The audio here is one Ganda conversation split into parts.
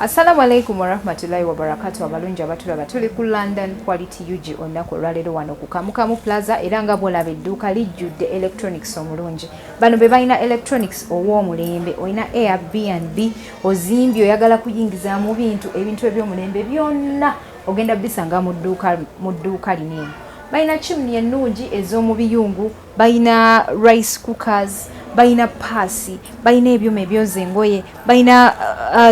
Assalamu alaikum warahmatullahi wabarakatu. Abalungi abatulaba, tuli ku London Quality UG olunaku olwaleero wano ku Kamukamu Plaza, era nga bwolaba edduuka lijjudde electronics omulungi. Bano be balina electronics ow'omulembe. Olina Airbnb ozimbye, oyagala kuyingizaamu bintu, ebintu eby'omulembe byonna ogenda bisanga mu dduuka lino eno. Balina chimney ennungi ez'omu biyungu, balina rice cookers, balina paasi, balina ebyuma ebyoza engoye, balina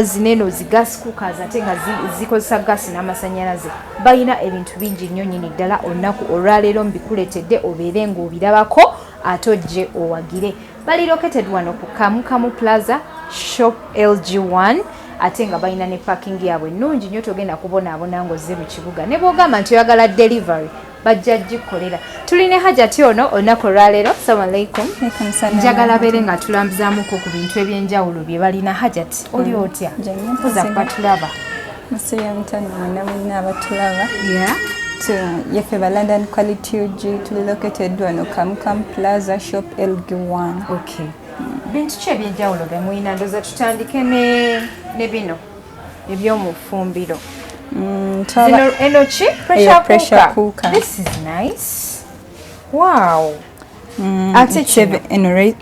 zineno zi gas cookers ate nga zikozesa gas n'amasannyalaze. Balina ebintu bingi nnyo nnyini ddala. Olunaku olwaleero mbikuleetedde obeere ng'obirabako ate ojje owagire. Bali located wano ku Kamukamu Plaza, shop LG1, ate nga balina ne parking yaabwe ennungi nnyo. Togenda kubonaabona ng'ozze mu kibuga. Ne bw'ogamba nti oyagala delivery, bajja gikolera. Tulina Hajati ono olunaku olwaleero. Assalamu alaikum. Njagala beere nga tulambuzaamuko ku bintu ebyenjawulo bye balina. Hajati, oli otya? Mpoza kubatulaba. Musirya mutano mwena mwena abatulaba. Yeffe ba London Quality UG, tuli located wano Kamukamu Plaza, shop LG1. Okay, bintu ki ebyenjawulo bye mulina? Ndoza tutandike ne bino ebyomufumbiro. Zino eno ki? Eyo pressure cooker. This is nice, wow. Ate kino?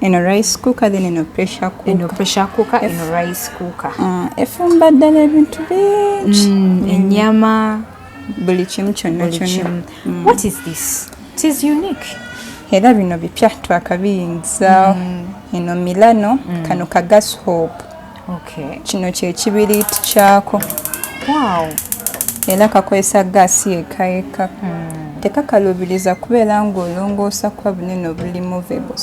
Eno rice cooker, then eno pressure cooker. Eno pressure cooker, eno rice cooker. Efumba ddala ebintu bingi. Ennyama. Buli kimu kyonna buli kyonna. Kimu. What is this? It is unique. Era bino bipya, twakabiyingizaawo. Eno Milano, kano ka gas hob. Kino kyekibiriiti kyako. Era kakozesa gaasi yekka yekka, tekakalubiriza kubeera ng'olongoosa kuba bunene obuli movable,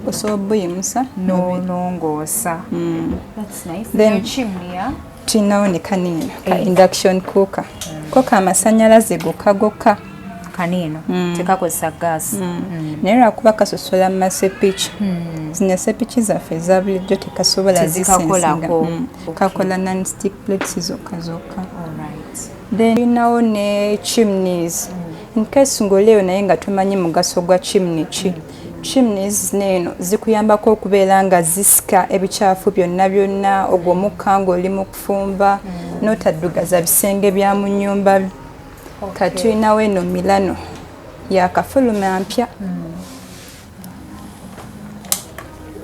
osobola obuyimusa. Nolongoosa. That's nice. Then- Eno chimney, yeah? Tulinawo ne kaniino ka induction cooker, ko kamasanyalaze gokka gokka. Kaniino tekakozesa gas. Naye lwakuba kasosola mu masepiki, zino esepiki zaffe eza bulijjo tekasobola Tezikakolako. zisensinga. Kakola non-stick plates zokka zokka. Alright. Then tulinawo ne chimneys, in case ng'olieyo naye nga tomanyi mugaso gwa chimney ki. Chimneys neeno zikuyambako okubeera nga zisika ebikyafu byonna byonna, ogwo omukka ng'oli mu kufumba, n'otaddugaza bisenge bya mu nnyumba. Kati tulinawo eno Milano yakafuluma mpya,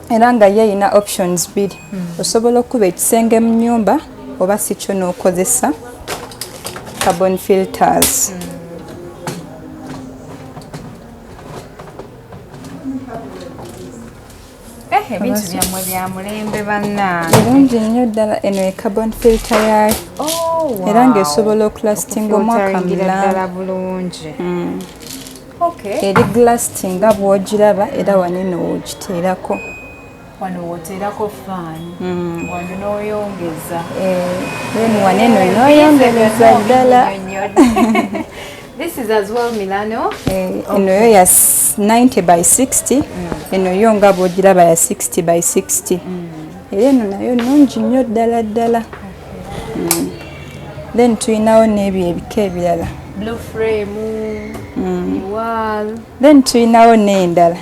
era nga ye erina options bbiri: osobola okuba ekisenge mu nnyumba oba si kyo n'okozesa carbon filters. Ebintu byammwe bya mulembe, bannange. Birungi nnyo ddala. Eno e carbon filter yayo, era ng'esobola okulastinga omwaka Okufilteringira mulamba. ddala bulungi. Okay. Eri glassed nga bw'ogiraba, era wanene woogiteerako. Wano woteerako fan, wano n'oyongeza. Then wanene n'oyongereza ddala. This is as well Milano. Eno yo ya 90 by 60, eno yo nga bw'ogiraba ya 60 by 60, era eno nayo nnungi nnyo ddala ddala. Then tulinawo n'ebyo ebika ebirala. Blue frame, wall. Then tulinawo n'endala,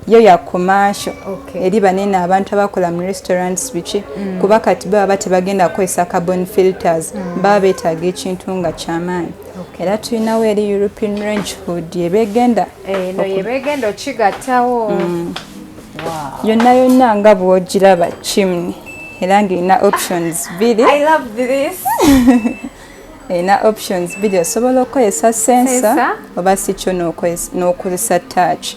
yo ya commercial. Eri banene abantu abakola mu restaurants biki, kuba kati baba tebagenda kukozesa carbon filters, baba beetaaga ekintu nga kyamaanyi. Era tulinawo eri European range hood ebegenda. Eno yebegenda okigattawo. Wow. Yonna yonna nga bw'ogiraba chimney, era ng'erina options bbiri. I love this. Erina options bbiri: osobola okukozesa sensor Sensor. oba si kyo n'okozesa touch.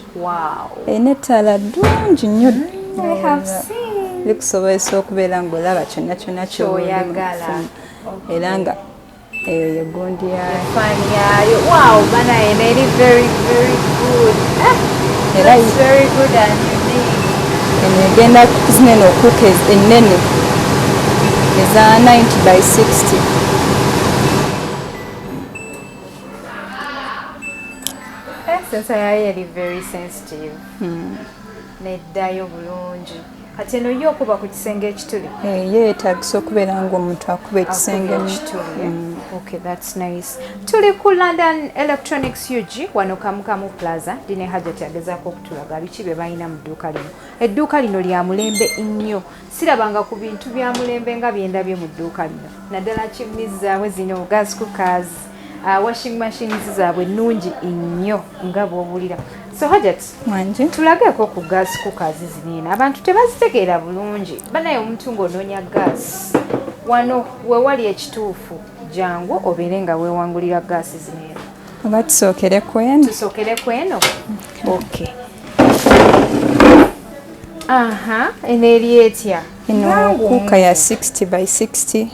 Erina ettaala ddungi nnyo. I have seen. Likusobozesa okubeera ng'olaba kyonna kyonna Ky'oyagala. ky'oyagala, era nga eyo ye gundi yayo. Fan yayo. Wow, bana, eno eri very very good. Era That's very good and unique. Eno egenda zinene okuuka ennene eza 90 by 60. Sensor yayo eri very sensitive. Neddayo bulungi. Kati eno yo okuba ku kisenge ekituli? Eh, ye yeetagisa okubeera ng'omuntu akuba ekisenge. Ekituli. Okay, that's nice. Tuli ku London Electronics UG wano Kamukamu Plaza. Ndine Hajat agezaako okutulaga biki bye balina mu dduuka lino. Edduuka lino lya mulembe nnyo. Sirabanga ku bintu bya mulembe nga byendabye mu dduuka lino, naddala chimneys zaabwe zino, gas cookers, washing machines zaabwe nnungi nnyo nga bw'owulira. So Hajat, Wanje. Tulageeko ku gas cookers zino eno. Abantu tebazitegeera bulungi. Banaye omuntu ng'onoonya gas, wano wewali ekituufu, jangu obeere nga weewangulira gas zino eno. Oba tusookere ku eno? Tusookere ku eno. Okay, aha, eno eri etya? Eno Nangu. Cooker ya 60 by 60.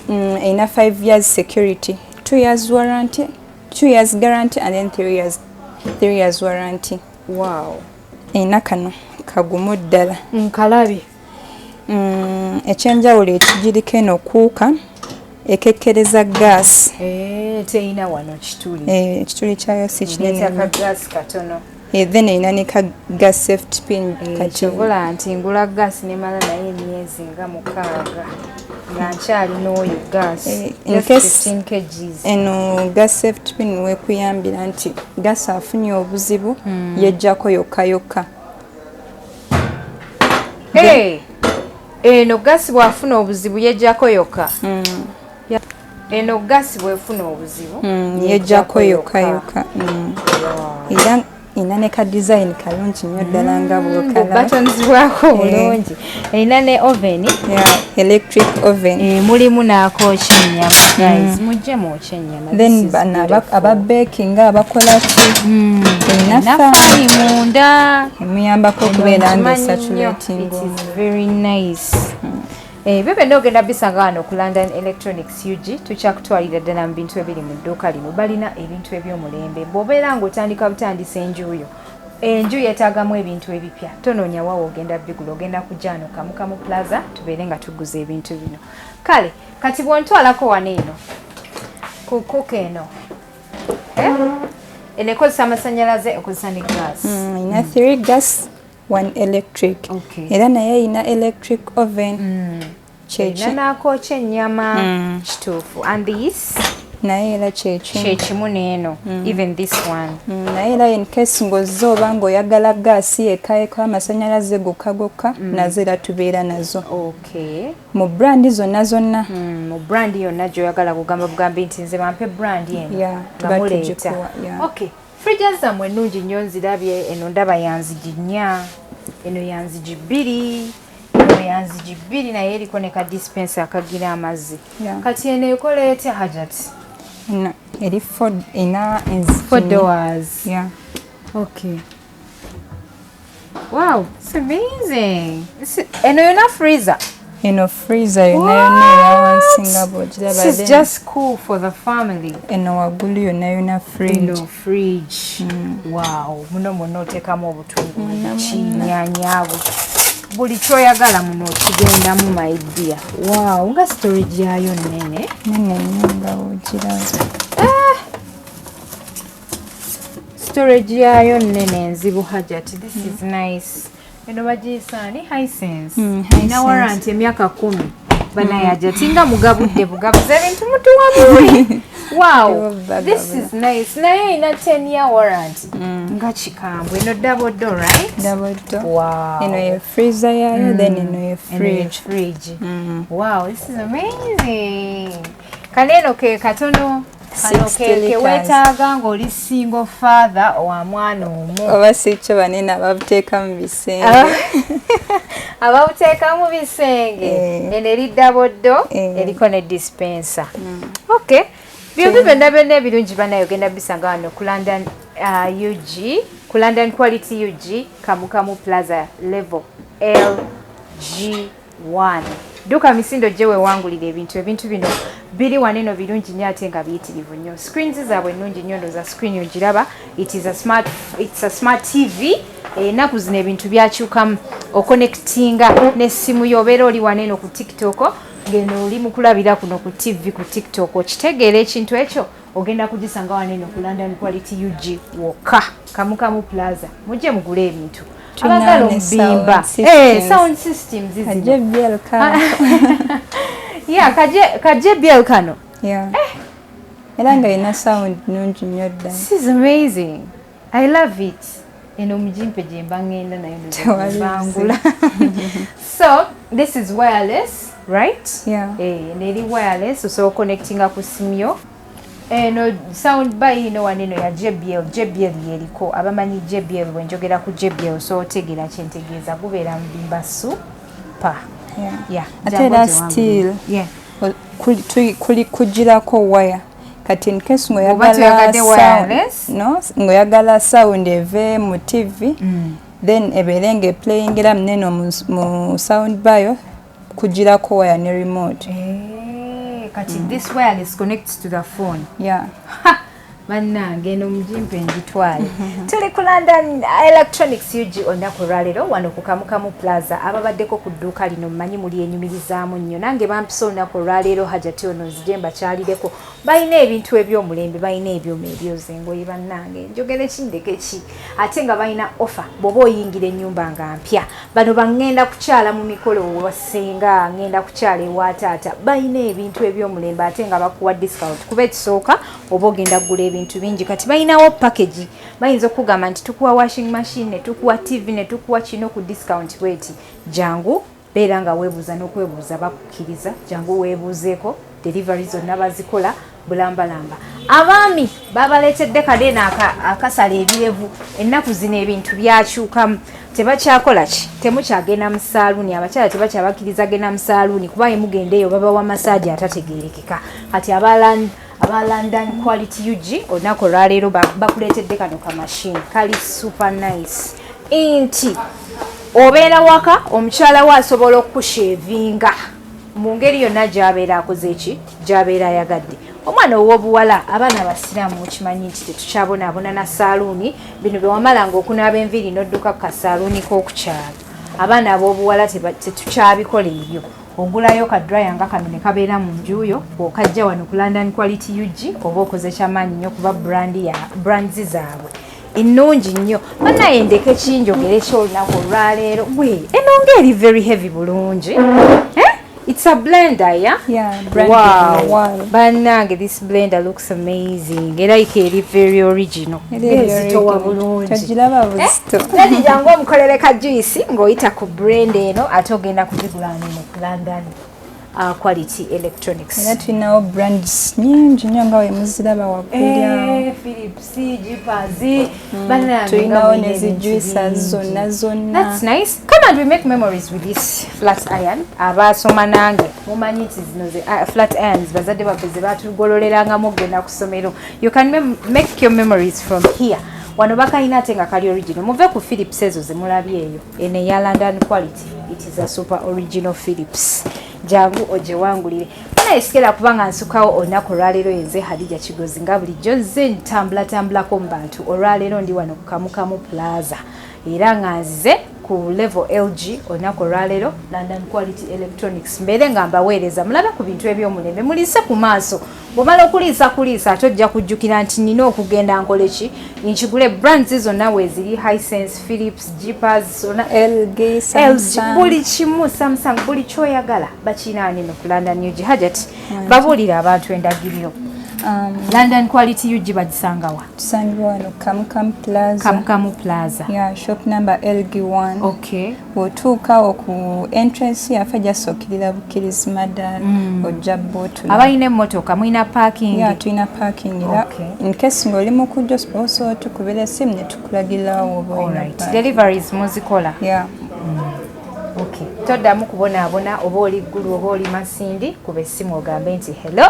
Erina 5 years security, 2 years warranty, 2 years guarantee and then 3 years warranty. Erina kano kagumu ddala. Nkalabye. Ekyenjawulo ekigiriko, eno cooker ekekkereza gaasi. Eh, teyina wano kituli? Eh, ekituli kyayo si kinene Ngeeta nnyo. Ka gas katono. Eh, then erina ne ka gas safety pin kati. Kyovola nti ngula gas nemala naye emyezi nga 6 nga nkyalina oyo gas. Eh, in Just case- 15 kgs. Eno gas safety pin wekuyambira nti gas afunye obuzibu, yejjako yokka yokka. Hey, eno gasi bw'afuna obuzibu yejjako yokka. Eno gasi bw'efuna obuzibu Yejjako yokka yokka. Era ina ne ka design kalungi nnyo ddala nga bw'okalaba. Buttons bwako bulungi. Erina ne oven. Yeah, electric oven. Eh, mulimu n'akookya ennyama. Guys, mujje mwokye ennyama. This Then is bano beautiful. aba baking, abakola ki, erina Erina fan. Fan munda. Emuyambako okubeera nga Nkimanyi nnyo. esaturating. It is very nice. Ebyo byonna ogenda bisanga wano ku London Electronics UG. Tukyakutwalira ddala mu bintu ebiri mu dduuka lino. Balina ebintu eby'omulembe. Bw'obeera ng'otandika butandisa enju yo, enju yeetaagamu ebintu ebipya, tonoonya waawo ogenda bigula, ogenda kujja wano Kamukamu Plaza tubeere nga tuguza ebintu bino. Kale kati bw'ontwalako wano eno ku cooker eno, eh? Eno ekozesa amasannyalaze, ekozesa ne gas? Ina 3 gas, 1 electric. Era naye erina electric oven. Kyeki. Erina n'akookya ennyama. Kituufu. And this? Naye era kyekimu. Kyekimu n'eno, even this one. Naye era in case ng'ozze oba ng'oyagala gaasi yekka yekka, amasannyalaze gokka gokka, nazo era tubeera nazo mu brand zonna zonna. Mu brand yonna gy'oyagala, kugamba bugambi nti nze bampe brand eno, Yeah, nga tuba muleeta. tugikuwa, yeah. Okay, fridges zammwe ennungi nnyo nzirabye. Eno ndaba ya nzigi 4, eno ya nzigi 2, eno ya nzigi 2, naye eriko ne ka dispenser akagira amazzi. Kati eno ekola etya, Hajat? Eno eri four, ina enzigi Four nnya. doors. Yeah. Okay. Wow, it's amazing. Eno yonna freezer? Eno freezer yonna yonna eya wansi nga bw'ogiraba. This is Then just cool for the family. Eno waggulu yonna yonna fridge. Eno fridge. Wow, muno muno oteekamu obutungulu, kinyanya, buli kyoyagala muno kigendamu, my dear. Wow, nga storage yayo nnene. Nene nnyo nga bw'ogiraba. Storage yayo nnene enzibu, Hajat. This is nice. Eno bagiyisaani? Hisense? Hisense. Ina warranty emyaka 10. Banaye Hajat, nga mugabudde bugabuza ebintu, mutuwa buwi. Wow, this is nice. Naye ina 10 year warranty, nga kikambwe. Eno double door, right? Double door. Wow. Eno ye freezer yayo, then eno ye Eno ye fridge. Fridge. Wow, this is amazing. Kale eno ke katono kano 60 ke ke liters. weetaaga ng'oli single father owa mwana omu. Oba si kyo, banene ababuteeka mu bisenge. Ababuteeka mu bisenge. Eh. Eno eri double door, Eh. eriko ne dispenser. Okay, byombi byonna byonna ebirungi banaye ogenda bisanga wano ku London UG, ku London Quality UG, Kamukamu Plaza, level LG1. Dduka misindo gye weewangulira ebintu. Ebintu bino biri wano eno birungi nnyo ate nga biyitirivu nnyo. Screens zaabwe ennungi nnyo. Ndooza screen ogiraba, it's a smart TV. Ennaku zino ebintu byakyukamu, oconnectinga n'essimu yo, obeera oli wano eno ku TikTok, ngeno oli mu kulabira kuno ku TV ku TikTok. Okitegeera ekintu ekyo? Ogenda kugisanga wano eno ku London Quality UG wokka, Kamukamu Plaza. Mujje mugule ebintu. Abagala omubimba, sound systems zino. Yeah, ka JBL kano. Yeah. Era nga ina sound nungi nnyo ddala. This is amazing. I love it. Eno mujimpe gye mba ngenda nayo bangula. So this is wireless, right? Yeah. Neri wireless, so connectinga ku simu yo. Eno sound bar ino waneno ya JBL, JBL yeriko. Abamanyi JBL, bwe ku JBL so otegeera kyentegeeza, gubeera mubimba super. Yeah. Ate era still kuli kugirako wire. Kati in case ng'oyagala sound eve mu TV, then ebeere nga eplayingira munene mu sound bar yo, kugirako wire ne remote. Kati this wireless connects to the phone. Yeah. Bannange, eno mujimpe njitwale. Tuli ku London Electronics UG olunaku olwaleero wano ku Kamukamu Plaza. Ababaddeko ku dduuka lino mmanyi muli enyumirizaamu nnyo. Nange bampisa olunaku olwaleero Hajati ono nzije mbakyalireko. Balina ebintu eby'omulembe, balina ebyuma ebyoza engoye. Bannange, njogere ki ndeke ki? Ate nga balina offer bw'oba oyingira ennyumba nga mpya. Bano baŋŋenda kukyala mu mikolo wasenga, ŋŋenda kukyala ewa taata. Balina ebintu eby'omulembe ate nga bakuwa discount, kuba ekisooka oba ogenda kugula ebintu bingi. Kati balinawo package, bayinza okugamba nti tukuwa washing machine, ne tukuwa TV, ne tukuwa kino ku discount bweti. Jangu beera nga weebuuza n'okwebuuza bakukkiriza. Jangu weebuuzeeko, delivery zonna bazikola bulambalamba. Abaami babaleetedde kadeena akasala ebirevu. Ennaku zino ebintu byakyukamu, tebakyakola ki, temukyagenda mu saaluuni. Abakyala tebakyabakkiriza genda mu saaluuni kuba emugenda eyo babawa massage atategeerekeka. Kati aba London Quality UG olunaku olwaleero bakuleetedde kano ka machine kali super nice, nti obeera waka, omukyala we asobola okushavinga mu ngeri yonna gy'abeera akoze eki gy'abeera ayagadde. Omwana ow'obuwala, abaana abasiraamu, mukimanyi nti tetukyabonaabona na saaluuni. Bino bye wamalanga okunaaba enviiri n'odduka ku kasaaluuni k'okukyalo, abaana ab'obuwala tetukyabikola ebyo. Ogulayo ka dryer nga kano ne kabeera mu nju yo. Okajja wano ku London Quality UG oba okoze kyamaanyi nnyo, kuba brand ya brands zaabwe ennungi nnyo. Bannaye, ndeke kinjogere kyolunaku olwaleero. Gwe eno ng'eri very heavy bulungi, eh? It's a blender, yeah? Yeah, branded. Wow. Wow. Bannange, this blender looks amazing. Era ike eri very original. Ezitowa bulungi. Togiraba buzito? Ladi, jangu omukolere ka juice ng'oyita ku brand eno, ate ogenda kugigula neno ku London Quality Electronics. Era tulinawo brands nyingi nnyo nga wemuziraba waggulu awo. Philips, Geepas, bannange, Tulinawo nga ne mulina zi ebintu juicers bingi. zonna zonna. That's nice. Come and we make memories with this flat iron. Abasoma nange mumanyi nti zino ze flat irons bazadde baffe ze batugololerangamu okugenda ku ssomero. You can make your memories from here. Wano bakayina ate nga kali original. Muve ku Philips ezo ze mulabye eyo. Eno eya London Quality. It is a super original Philips. Jangu ogyewangulire. Naye sigera kubanga nsukawo olunaku olwaleero. Yenze Hadija Kigozi, nga bulijjo nze ntambulatambulako mu bantu. Olwaleero ndi wano ku Kamukamu Plaza era nga nzize ku level LG olunaku olwaleero, London Quality Electronics, mbeere nga mbaweereza mulabe ku bintu ebyomulembe, muliise ku maaso. Bw'omala okuliisa kuliisa, ate ojja kujjukira nti nina okugenda nkole ki, nkigule. Brands zonna weeziri: Hisense, Philips, Geepas, zonna. LG, LG, Samsung. Buli kimu, Samsung, buli kyoyagala bakirina nino ku London UG. Hajat, babuulire abantu endagiriro. London Quality UG bagisangawa? Tusangibwa wano Kamukamu Plaza. Kamukamu Plaza. Yeah, shop number LG1. Bw'otuukawo ku entrance yaffe, jasookirira bukkirizi madaala, ojja bootula. Abalina emmotoka mulina parking? Yeah, tulina parking era in case ng'oli mu kujja osobola tukubira essimu ne tukulagirirawo oba olina parking. Deliveries muzikola? Yeah. Okay, toddamu kubonaabona. Oba oli Ggulu oba oli Masindi, kuba essimu ogambe nti hello,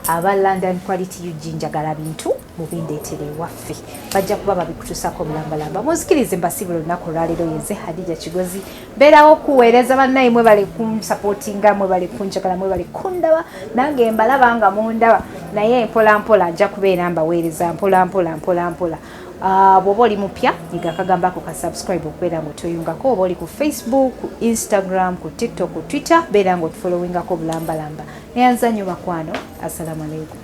aba London Quality UG, njagala bintu mubindeetere ewaffe. Bajja kuba babikutusako bulambalamba. Munzikirize mbasibula olunaku olwaleero. Yenze Hadija Kigozi, mbeerawo okuweereza. Bannaye, mwebale kunsupportinga, mwebale kunjagala, mwebale kundaba. Nange mbalaba nga mundaba, naye mpola mpola nja kubeera mbaweereza mpola mpola mpola mpola. Bw'oba oli mupya, nyiga akagamba ako ka subscribe okubeera nga otweyungako. Oba oli ku Facebook, ku Instagram, ku TikTok, ku Twitter, beera nga otufollowingako bulambalamba. Neyanza nnyo bakwano. Assalamu alaikum.